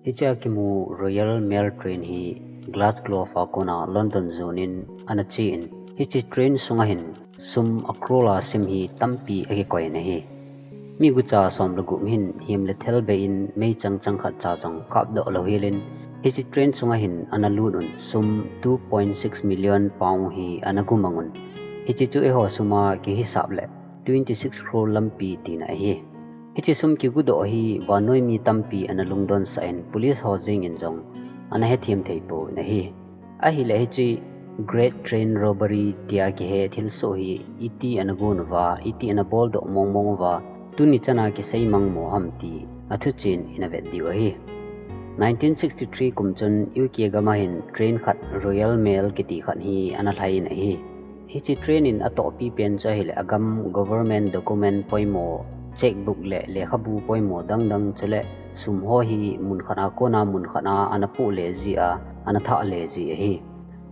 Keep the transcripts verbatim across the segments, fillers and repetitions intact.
Hichea kimu Royal Mail train hi Glasgow a kona London jonin ana chein, hiche train sunga hin sum a crore a sim hi tampi akikoi in ahi. Mi gucha som le gup hin him le thel bei in meichang chang khat cha jong kapdoh lou helin, hiche train sunga hin ana lut un sum two point six million pound hi ana gumang un. Hiche chu eiho suma kihisap le twenty six crore lampi tina ahi. Hiche sum kigudoh hi vannoi mi tampi ana lungdon sah in police ho jeng in jong ana hethem thei pouvin ahi. Ahile hiche Great Train Robbery tia kihe thilsoh hi iti ana gon uva, iti ana boldoh mong mong uva, tuni chana kisei mang mo ham ti athuchen ina vet diu ahi. Nineteen sixty three kum chun U K gam a hin train khat Royal Mail kiti khat hi ana lhai in ahi. Hiche train in atohpi pen chu ahile agam government document poimo, checkbook le lekhabu poimo dang dang chule sum ho hi mun khat a kona mun khat a ana poh le ji a, ana thah le ji ahi.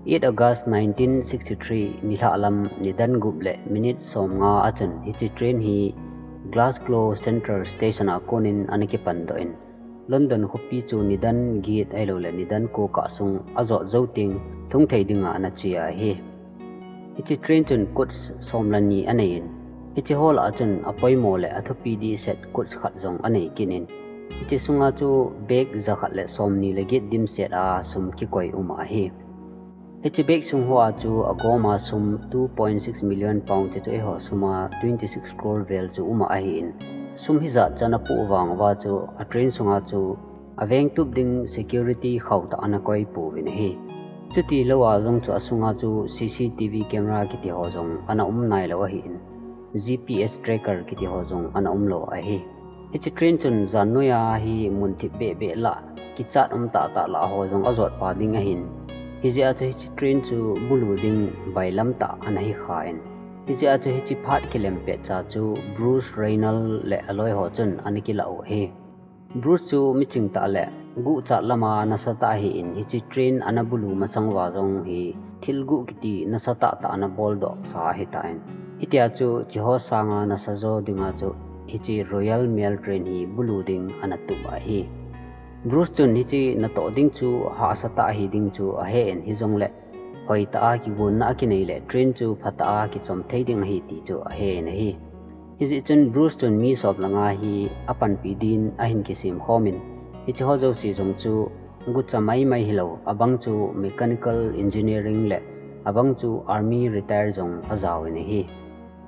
Eight August nineteen sixty three nilhah lam nidan gup le minute som nga a chun hiche train hi Glasgow Central Station a konin ana kipan doh in, London khopi chu nidan get ahilou le nidan ko kah sung ajot jou teng lhung thei dinga ana che ahi. Hiche train chun coach som le ni anei in, hiche ho lah a chun apoimo le athupi dehset coach khat jong anei kit in, hiche sunga chu bag jakhat le som ni le get dimset a sum kikoi um ahi. Hiche bag sung hoa chu agoma sum two point six million pound ti chu eiho suma twenty six crore vel chu um ahin, sum hijat chan apoh vang uva chu a train sunga chu aveng tup ding security khauh tah ana koi pouvin ahi. Chuti lou a jong chu asunga chu C C T V camera kiti ho jong ana um nailou ahin, G P S tracker kiti ho jong ana um lou ahi. Hiche train chun jan noiya hi mun thip beh beh lah, kichat um tah tah lah ho jong ajot pa ding ahin. Hijeh a chu hiche train chu bulu ding bailam tah ana hi kha in. Hijeh a chu hiche phat kilem pet cha chu Bruce Reinald le aloi ho chun ana kilah u ahi. Bruce chu miching tah le guhchat lama nasatah ahin, hiche train ana bulu masang uva jong hi thil guh kiti nasatah tah ana boldoh sa ahitan. Hitia chu keiho sanga nasa jo dinga chu hiche Royal Mail train hi bulu ding ana tup ahi. Bruce chun hiche natoh ding chu hahsa tah ahi ding chu ahen, hijongle hoitah a kigonna akinei le train chu phatah a kichom thei ding ahi ti chu ahen ahi. Hijeh chun Bruce chun mi som le nga hi apanpi din ahin kisem khomin, hiche ho jouse jong chu gucha maimai hilou, abang chu mechanical engineering le abang chu army retire jong ajaovin ahi.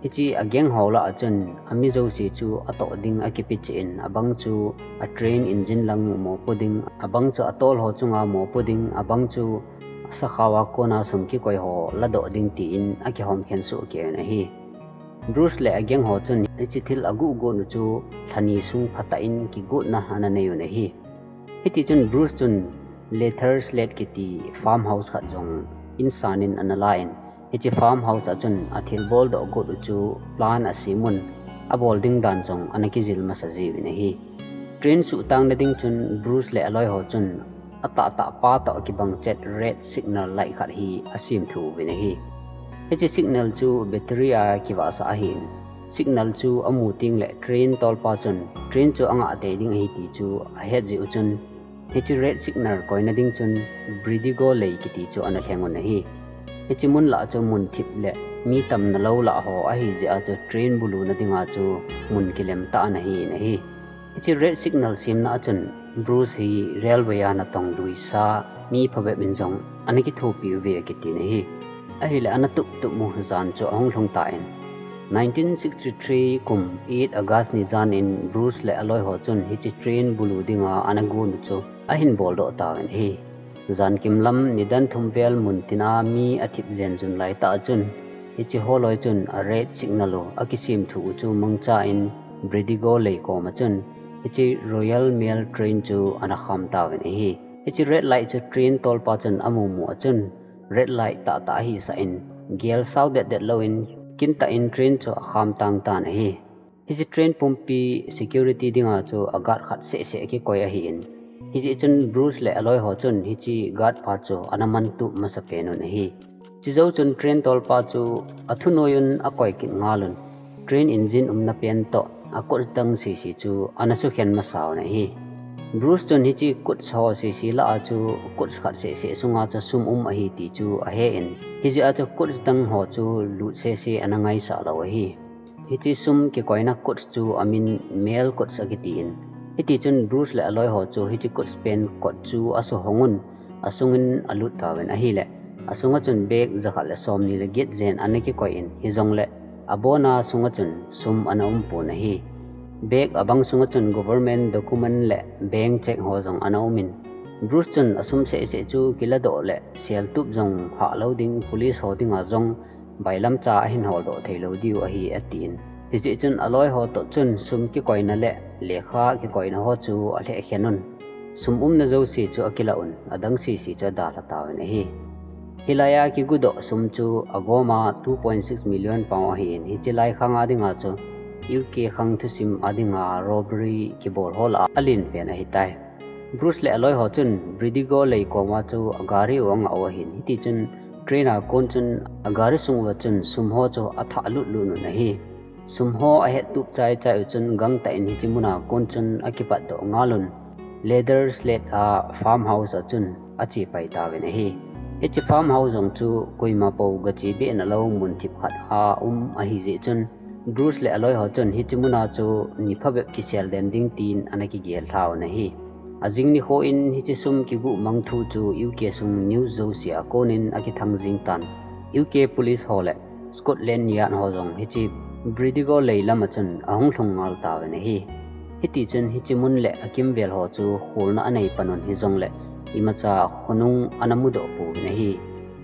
Hiche a gang ho lah a chun ami jouse chu atoh ding akipe cheh in, abang chu a train engine lang mopo ding, abang chu atol ho chunga mopo ding, abang chu sakhao a kona sum kikoi ho ladoh ding tin akihom khen soh kei un ahi. Bruce le a gang ho chun hiche thil aguh got u chu lhani sung phatah in kigotna ana nei un ahi. Hitichun Bruce chun Leatherslade kiti farmhouse khat jong insan in ana la in, hiche farmhouse a chun athil boldoh got u chu plan asem un, abol ding dan jong ana kijil masa jiuvin ahi. Train suhtang na ding chun Bruce le aloi ho chun atahtah pa toh kibang chet red signal light khat hi asem thu uvin ahi. Hiche signal chu battery a kivahsah ahin, signal chu amu tengle train tolpa chun train chu angah tei ding ahi ti chu ahet jeh u chun, hiche red signal koina ding chun Bredigo lei kiti chu ana lheng un ahi. Hiche mun lah chu mun thip le mi tamna lou lah ho ahijeh a chu train buluna dinga chu mun kilem tah ana hin ahi. Hiche red signal semna a chun Bruce hi railway a natong luisa mi phabep in jong ana kithopi uve akitin ahi. Ahile ana tup tup mu jan chu ahung lhung tan, nineteen sixty three kum eight August ni jan in Bruce le aloi ho chun hiche train bulu dinga ana gon u chu ahin boldoh tauvin ahi. Jankim lam nidan thum vel mun tina mi athip jen jun laitah a chun, hiche holoi chun a red signal u akisem thu u chu mangcha in Bredigo lei koma chun hiche Royal Mail train chu ana kham tauvin ahi. Hiche red light chu train tolpa chun amu mu a chun red light tahtah ahisah in, gel sao det det louvin kintah in train chu akham tang tan ahi. Hiche train pumpi security dinga chu a guard khat seh seh kikoi ahin, hijeh chun Bruce le aloi ho chun hiche guard pa chu ana mantup masa pen un ahi. Chujou chun train tolpa chu athunoi un akoi kit ngal un, train engine umna pen toh a coach dang sese chu ana sukhen masa un ahi. Bruce chun hiche coats ho sese lah a chu coats khat sese sunga chu sum um ahi ti chu ahe in, hijeh a chu coats dang ho chu lut sese ana ngaisah lou ahi. Hiche sum kikoina coats chu amin male coats akiti in, hiti chun Bruce le aloi ho chu hiche coats pen kot chu asuhong un, asungin alut tauvin ahile, asunga chun bag jakhat le somni le get jen ana kikoi in, hijongle abona sunga chun sum ana umpon ahi. Bag abang sunga chun government document le bank check ho jong ana um in, Bruce chun asum sese chu kiladoh le seltup jong hah lou ding, police ho dinga jong bailamcha ahin holdoh theilou diu ahi atin. Hijeh chun aloi ho toh chun sum kikoina le lekha kikoina ho chu alheh khen un. Sum umna jouse chu akilah un, adang sese chu adalha tauvin ahi. Hilai a kigudoh sum chu agoma two point six million pound ahin, hiche lai khang a dinga chu U K khang thusim a dinga robbery kibol ho lah a alen pen ahitai. Bruce le aloi ho chun Bredigoe lei koma chu agari u angah u ahin, hiti chun train a kon chun agari sung uva chun sum ho chu athah lut lut un ahi. Sum ho ahettup chai chai u chun gangtah in hiche muna kon chun akipatdoh ngal un, Leather Shed a farmhouse a chun ache pai tauvin ahi. Hiche farmhouse jong chu koima pou gache behna lou mun thip khat a um ahijeh chun, Bruce le aloi ho chun hiche muna chu ni phabep kisel den ding tin ana kigel lha un ahi. Ajing nikho in hiche sum kiguh mang thu chu U K sung news jouse a konin akithang jing tan, U K police ho le Scotland Yard ho jong hiche Bredigoe lei lama chun ahung lhung ngal tauvin ahi. Hiti chun hiche mun le akimvel ho chu kholna anei pan un, hijongle imacha khonung ana mudoh pouvin ahi.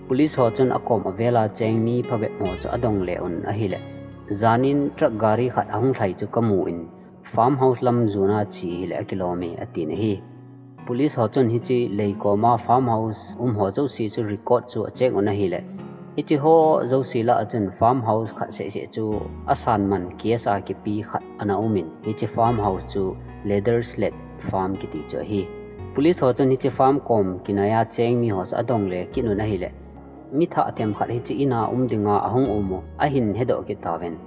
Police ho chun akom avela cheng mi phabep ho chu adong le un ahile, janin truck gari khat ahung lhai chu kamu in, farmhouse lam jona che hile akilom e, atin ahi. Police ho chun hiche lei koma farmhouse um ho jouse chu record chu acheck un ahile, hiche ho jouse lah a chun farmhouse khat sese chu asan man case a kipe khat ana um in, hiche farmhouse chu Leather Shed farm kiti chu ahi. Police ho chun hiche farm kom kinai a cheng mi ho chu adong le kit un ahile, mi thah themkhat hiche in a um dinga ahung um u ahin hedoh kit tauvin.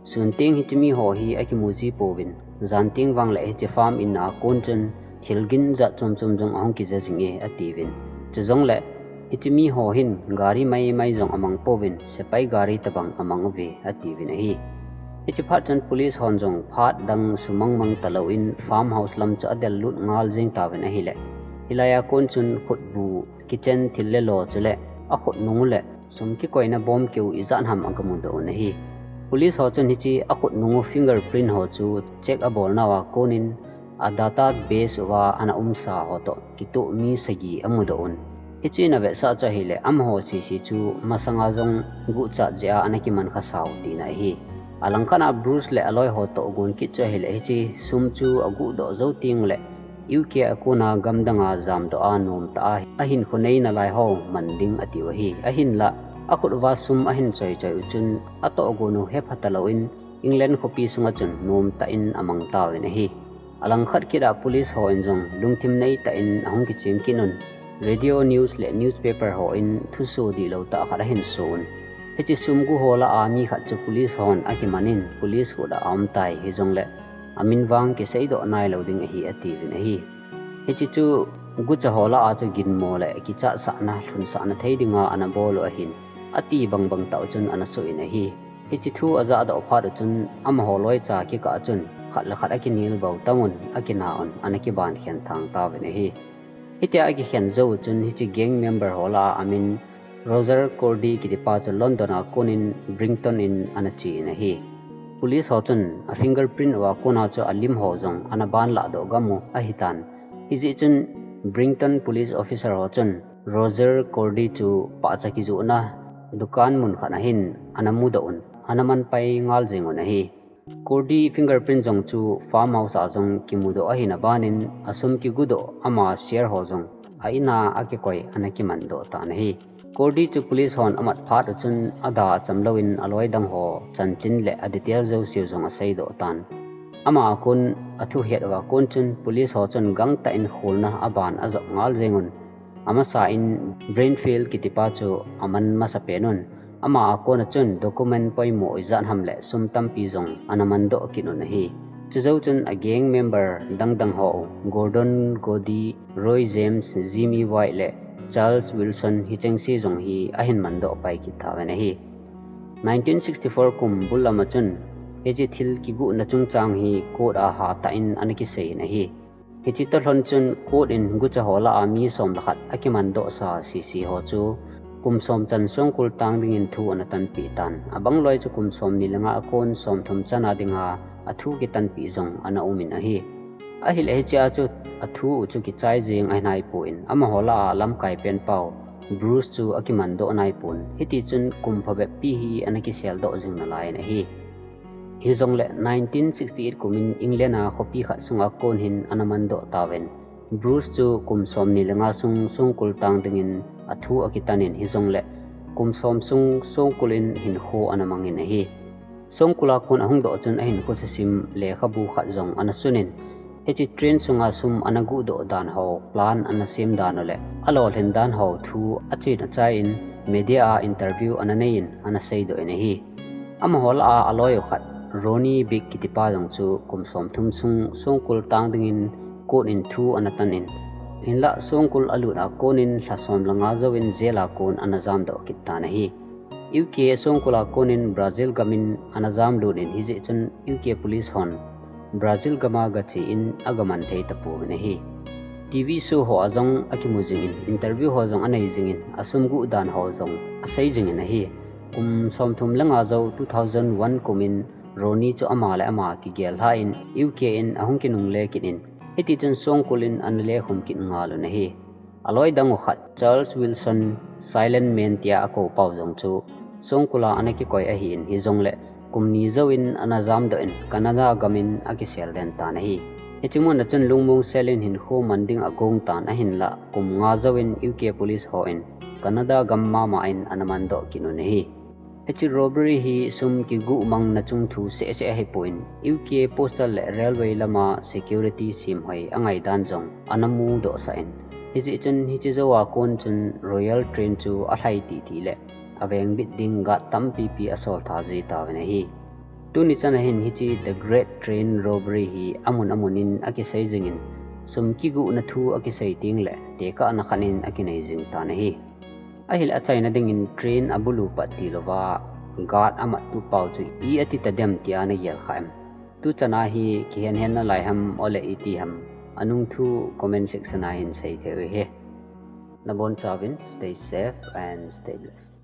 Sun teng hiche mi ho hi akimu ji pouvin, jan teng vang le hiche farm in a kon chun thil gin jat chom chom jong ahung kija jing e, atiuvin. Chujongle hiche mi ho hin gari mai mai jong amang pouvin, sepai gari tabang amang uve, atiuvin ahi. Hiche phat chun police hon jong phat dang sumang mang talou in farmhouse lam chu adel lut ngal jeng tauvin ahile, hilai a kon chun khutbu, kitchen thil le lo chule akhut nung u le sum kikoina bom keu ijat ham agamudoh un ahi. Police ho chun hiche akhut nung u fingerprint ho chu check abolnauva konin a database uva ana umsa ho toh kitoh mi sagi amudoh un. Hiche in avetsah chu ahile, amaho sese chu masanga jong guhchat jeh a ana kiman khasau tina ahi. Alangkhat a Bruce le aloi ho toh gon kit chu ahile, hiche sum chu aguhdoh jou teng ule, U K a kona gamdang a jamdoh a nomtah a ahinkho nei nalai ho man ding atiu ahi. Ahinlah, akhut uva sum ahin choi choi u chun atohgon u hepha talou in England khopi sunga chun nomtah in amang tauvin ahi. Alangkhat kit a police ho in jong lungthim neitah in ahung kicheng kit un, radio news le newspaper ho in thuso dihlou tah khat ahin so un. Hiche sum gu ho lah a mi khat chu police hon akiman in police khut a aumtai, hijongle amin vang kiseidoh nailou ding ahi, atiuvin ahi. Hiche chu gucha ho lah a chu ginmo le kichatsahna, lhunsahna thei dinga ana bol u ahin, ati bangbang tah u chun ana soh in ahi. Hiche thu ajahdoh phat u chun amaho loicha kikah a chun khat le khat akinel bou tang un, akina un, ana kiban khen thang tauvin ahi. Hitia akikhen jou u chun hiche gang member ho lah a amin Roger Cordy kitipa chu London a konin Brighton in ana che in ahi. Police ho chun a fingerprint uva kona chu alim ho jong ana ban lahdoh gam u ahitan. Hijeh chun Brighton police officer ho chun Roger Cordy chu pahcha kijohna dukan mun khat a hin ana mudoh un, ana manpai ngal jeng un ahi. Cordy fingerprint jong chu farmhouse a jong kimudoh ahina banin asum kigudoh ama share ho jong a in a akikoi ana kimandoh tan ahi. Cordy chu police hon amat phat u chun ada achamlou in aloi dang ho chanchin le a detail jouseu jong aseidoh tan. Ama a kon athu het uva kon chun police ho chun gangtah in kholna aban ajop ngal jeng un. Amasa in Brenfield kitipa chu aman masapen un. Ama a kona chun document poimo ijat ham le sum tampi jong ana mandoh kit un ahi. Chujou chun a gang member dangdang ho, Gordon Cody, Roy James, Jimmy White le Charles Wilson hicheng se jong hi ahin mandoh pai kit tauvin ahi. Nineteen sixty-four kum bul lama chun hiche thil kiguhna chungchang hi court a hatah in ana kisei in ahi. Hiche toh lhon chun court in gucha ho lah a mi som le khat akimandoh sa sese ho chu kum som chan songkul tang dingin thu ana tanpeh tan. Abang loi chu kum som ni le nga a kon som thum chan a dinga athu kitanpeh jong ana um in ahi. Ahileh hiche a chu athu u chu kichai jeng ahi naipon, amaho lah a lamkai pen pau Bruce chu akimandoh naipon. Hiti chun kum phabep pi hi ana kiseldoh jing nalai in ahi. Hijongle nineteen sixty-eight kum in England a khopi khat sunga kon hin ana mandoh tauvin, Bruce chu kum som ni le nga sung songkul tang dingin athu akitan in, hijongle kum som sung songkul in hinkho ana mang in ahi. Songkul a kon ahung doh chun ahinkho thusim lekhabu khat jong ana sun in, hiche train sunga sum ana guhdoh dan ho, plan ana sem dan u le alolhin dan ho thu achen achai in media a interview ana nei in ana seidoh in ahi. Amaho lah a aloi u khat Ronnie Biggs kiti pa jong chu kum som thum sung songkul tang dingin court in thu ana tan in, hinlah songkul alut a kon in lha som le nga jouvin jail a kon ana jamdoh kit tan ahi. U K songkul a kon in Brazil gam in ana jamlut in, hijeh chun U K police hon Brazil gam a gache in agaman thei tapouvin ahi. T V show ho a jong akimu jing in, interview ho jong anei jing in, asum guh dan ho jong asei jing in ahi. Kum som thum le nga jou two thousand one kum in Ronnie chu ama le ama kigel lha in U K in ahung kinungle kit in, hiti chun songkul in ana lekhum kit ngal un ahi. Aloi dang u khat Charles Wilson, Silent Man tia akou pau jong chu songkul a ana kikoi ahi in, hijongle kum ni jouvin ana jamdoh in Canada gam in akisel den tan ahi. Hiche mun a chun lungmong sel in hinkho man ding agong tan, ahinlah kum nga jouvin U K police ho in Canada gam mama in ana mandoh kit un ahi. Hiche robbery hi sum kiguh mangna chung thu seh seh ahipon, U K postal le railway lama security semhoi angai dan jong ana mudoh sah in, hijeh chun hiche jou a kon chun Royal Train chu alhai titi le avengbit ding guard tampi pi asol tha ji tauvin ahi. Tuni chan a hin hiche The Great Train Robbery hi amun amun in akisei jing in, sum kiguhna thu akisei teng le tekahna khat in akinei jing tan ahi. Ahileh achaina dingin train abulu pat tilouva guard amattup pau chu i ati tadem tia nagel kha em? Tuchan a hi kihen hen nalai ham, ole iti ham? Anung thu comment section a hin sei thei u hi. Nabonchauvin stay safe and stay blessed.